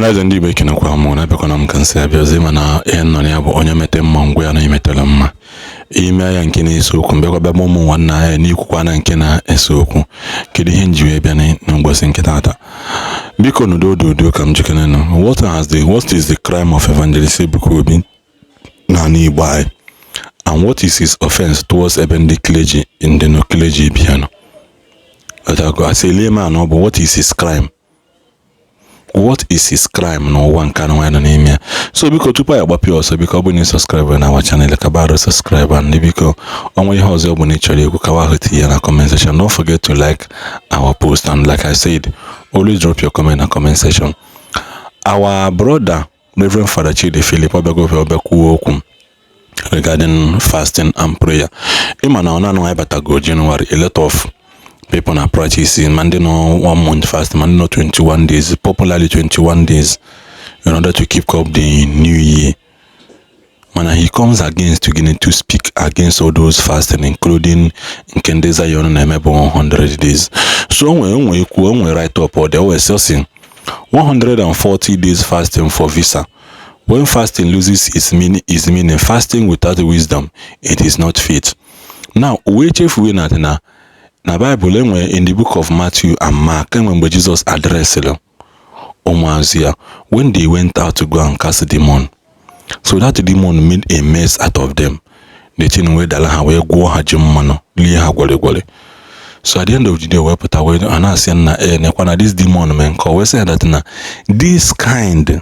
Eze ndị Igbo ekenekwa m na ebekwana m ka nsị abịazi mana ihe nọ ya bụ onye mete mma ngwa ya na imetela mma ime ya nke na-ese okwu mbịakwa bịa ụmụ nwanne ya n'ikwukwa na nke na-ese okwu kedu ihe nji wee bịa n'ụbọchị nke taata biko n'udo ka m jikere nụ what is the crime of evangelist Ebuka Obi na Igbo anyị, and what is his offense towards ebe ndị clergy in the no clergy biano as a layman ọ bụ what is his crime? What is his crime n'ụwa nke anụ nwaanyị nọ n'ime ya? So biko tupu anyị agbapịa ọsọ biko ọ bụ na subscribe na our channel ka baro subscribe and biko ọnwa ihe ọzọ bụ na ịchọrọ egwu ka wahụ tinye na comment section. Don't forget to like our post, and like I said, always drop your comment in the comment section. Our brother Reverend Father Chidi Philip obekwuo okwu regarding fasting and prayer. Ịma na ọ na-anụ anyị batago January, a lot of people are practicing Monday no 1 month fast, Monday no 21 days, popularly 21 days, in order to keep up the new year. Man, he comes against to speak against all those fasting, including Nkendeza Yon and 100 days. So when we write up, or they always saying 140 days fasting for visa. When fasting loses its meaning, fasting without wisdom, it is not fit. Now, which if we not now. Na Bible in the book of Matthew and Mark, when Jesus addressed Omazia when they went out to go and cast a demon. So that demon made a mess out of them. The thing where the way go hajimano, liha gwale. So at the end of the day, we put away and I say na this demon man call we say that na this kind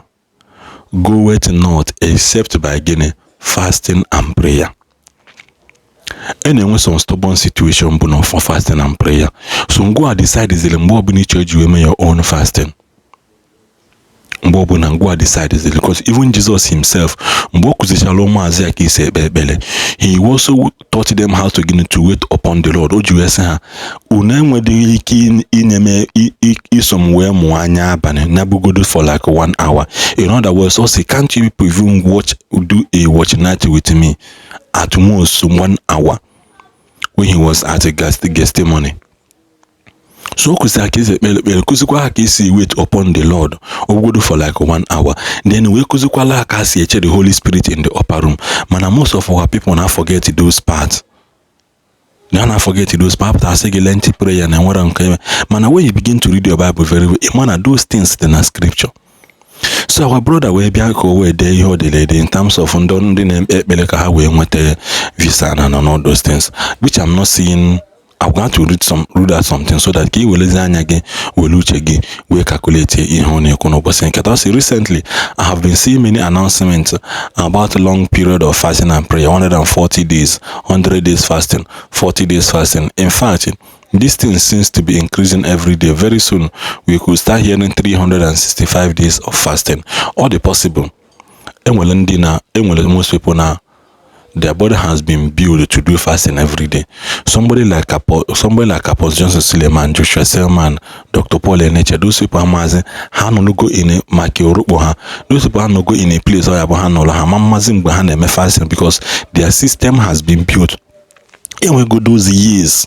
goeth not except by again fasting and prayer. And then when some stubborn situation for fasting and prayer, so go and decide is the more in church you make your own fasting. Go decide is because even Jesus himself, he also taught them how to get to wait upon the Lord. For like 1 hour. In other words, also can't you people even do a watch night with me at most 1 hour when he was at a testimony. So wait upon the Lord or go for like 1 hour. Then we the Holy Spirit in the upper room. Man, most of our people now forget those parts. They now forget those parts. I say lengthy prayer and what I'm saying. Man, when you begin to read your Bible very well, man, those things in the scripture. So our brother we be where they in terms of how we want visa and all those things, which I'm not seeing. I'm going to read out something so that will again we calculate in recently I have been seeing many announcements about a long period of fasting and prayer, 140 days, 100 days fasting, 40 days fasting. In fact, this thing seems to be increasing every day. Very soon we could start hearing 365 days of fasting. All the possible. Most people now, their body has been built to do fasting every day. Somebody like Apostle Johnson Suleiman, Joshua Selman, Dr. Paul Eneche, those people are no go in a Makioruboha, those people no go in a place where Abahanola, fasting because their system has been built. And we go those years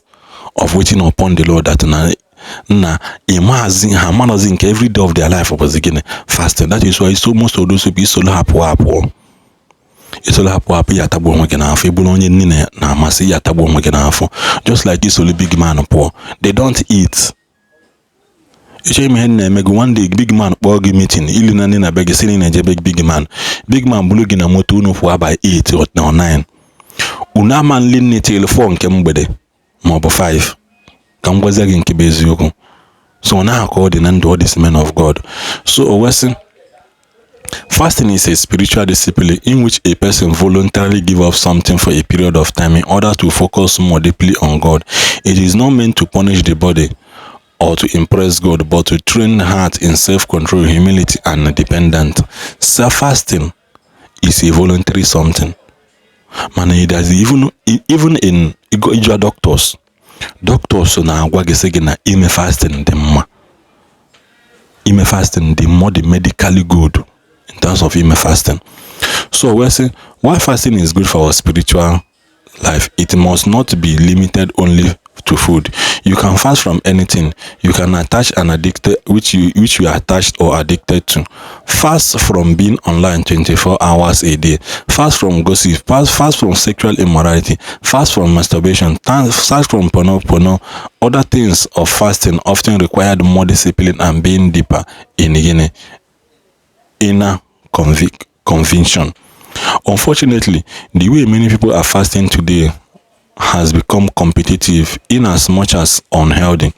of waiting upon the Lord that imagine every day of their life was again fasting. That is why so most of those people so happy. It's all happy yatabu mwekena afo ibulonye nine na amasi yatabu mwekena afo. Just like this only big man poor, they don't eat. One day big man poor meeting ili na nina beg sini na big man bulugi na moto uno for by 8 or 9. Una man linni till 4 nke mgbede mobo 5 kamgwaza nke beziokwu. So na according and all this men of God. So wesen fasting is a spiritual discipline in which a person voluntarily gives up something for a period of time in order to focus more deeply on God. It is not meant to punish the body or to impress God, but to train the heart in self-control, humility, and dependence. Self-fasting is a voluntary something. Man, it has even in your doctors na agwagesege na ime fasting the more the medically good. In terms of fasting. So we're saying why fasting is good for our spiritual life. It must not be limited only to food. You can fast from anything. You can attach an addicted which you are attached or addicted to. Fast from being online 24 hours a day. Fast from gossip. Fast from sexual immorality. Fast from masturbation. Fast from porno. Other things of fasting often required more discipline and being deeper in inner conviction. Unfortunately, the way many people are fasting today has become competitive in as much as unhealthy.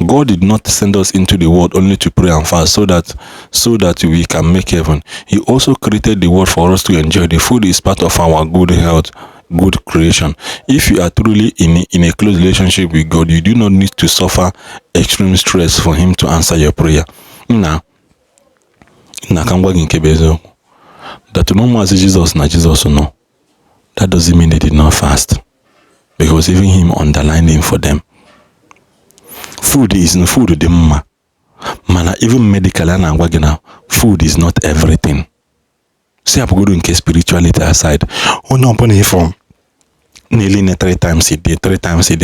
God did not send us into the world only to pray and fast so that we can make heaven. He also created the world for us to enjoy. The food is part of our good health, good creation. If you are truly in a close relationship with God, you do not need to suffer extreme stress for him to answer your prayer. Now, that no more as Jesus no, that doesn't mean they did not fast, because even him underlined him for them. Food the mana, even medically and food is not everything. See, I'm going to spirituality aside. From nearly 3 times a day, 3 times a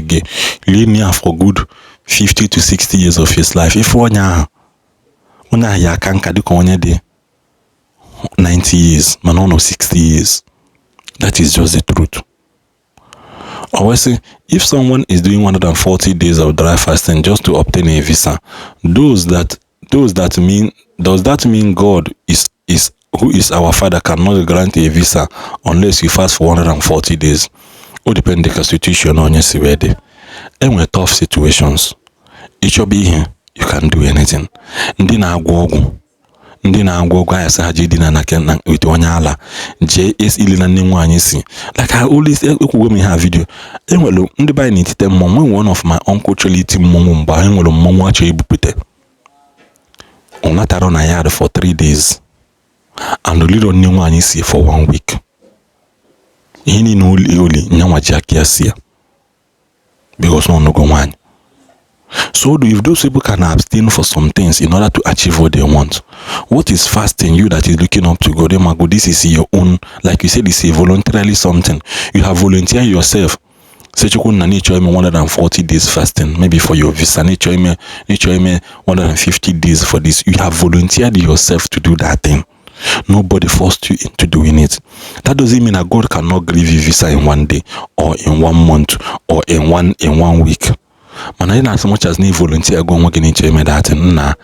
day, linear for good 50 to 60 years of his life. If one ya can day 90 years, man, no 60 years. That is just the truth. Always say, if someone is doing 140 days of dry fasting just to obtain a visa, does that mean God is who is our Father cannot grant a visa unless you fast for 140 days? Or depend the constitution on your severe. And with tough situations, it should be here. You can do anything. Ndị na-agwọ ọgwụ asa ha ji dina na wit onye ala jee ili na nne nwaanyị si, like I always ekwugo m ha video. Enwelu ndị banyị n'etite mmọnwụ. One of my uncle chọrọ iti mmọnwụ mgbe enwelu mmọnwụ achọ ebupụte. Ọ natara na yard for 3 days and olilo nne nwaanyị si for 1 week. Ihe niile oli nyanwa ji aka ya si ya because ọ nụgo nwaanyị. So if those people can abstain for some things in order to achieve what they want, what is fasting? You that is looking up to God, this is your own, like you said, it's a voluntarily something. You have volunteered yourself. Say you could nature 140 days fasting, maybe for your visa, nature 150 days for this. You have volunteered yourself to do that thing. Nobody forced you into doing it. That doesn't mean that God cannot give you visa in 1 day or in 1 month or in one week. Man, as much as need volunteer go work in that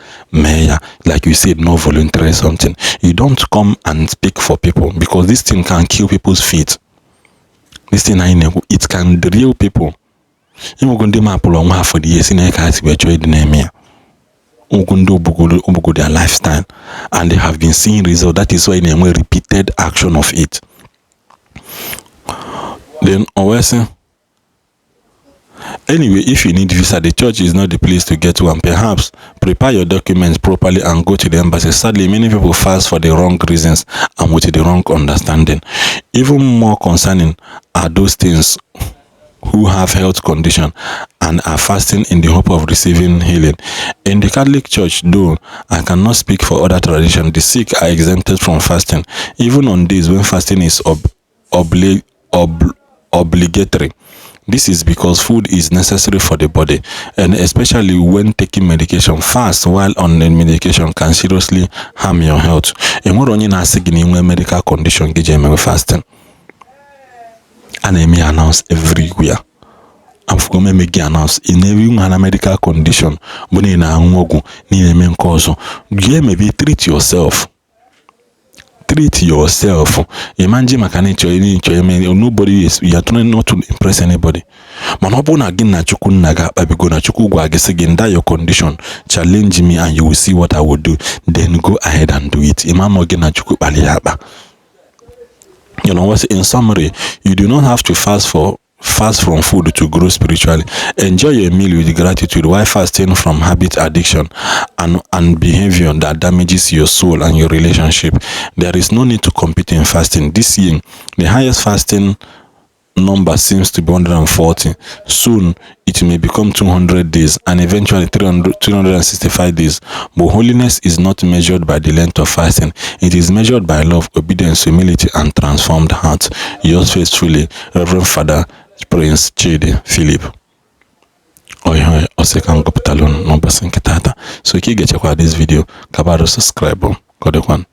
like you said, no voluntary something. You don't come and speak for people because this thing can kill people's feet. This thing it can derail people. You go to my for the years in a case we enjoy the name their lifestyle and they have been seeing results. That is why they repeated action of it. Then always. Anyway, if you need visa, the church is not the place to get one. Perhaps prepare your documents properly and go to the embassy. Sadly, many people fast for the wrong reasons and with the wrong understanding. Even more concerning are those things who have health condition and are fasting in the hope of receiving healing. In the Catholic Church, though I cannot speak for other traditions, the sick are exempted from fasting, even on days when fasting is obligatory. This is because food is necessary for the body, and especially when taking medication. Fast while on the medication can seriously harm your health. And more on a medical condition, fasting. And I may announce everywhere. I'm going to make announce in every medical condition. But in a maybe treat yourself. Treat yourself. Imagine nobody is, you are trying not to impress anybody. Again that your condition, challenge me and you will see what I will do. Then go ahead and do it. You know what? In summary, you do not have to fast from food to grow spiritually. Enjoy your meal with gratitude while fasting from habit, addiction, and behavior that damages your soul and your relationship. There is no need to compete in fasting. This year, the highest fasting number seems to be 140. Soon, it may become 200 days and eventually 365 days. But holiness is not measured by the length of fasting. It is measured by love, obedience, humility, and transformed heart. Yours faithfully, Reverend Father Prince Chidi Philip. ihe ọsị ka m gụpụtalụ n'ụbọchị nke tata. So ka ị ga-echekwa this video, kabara subscribe ka ọ dịkwa.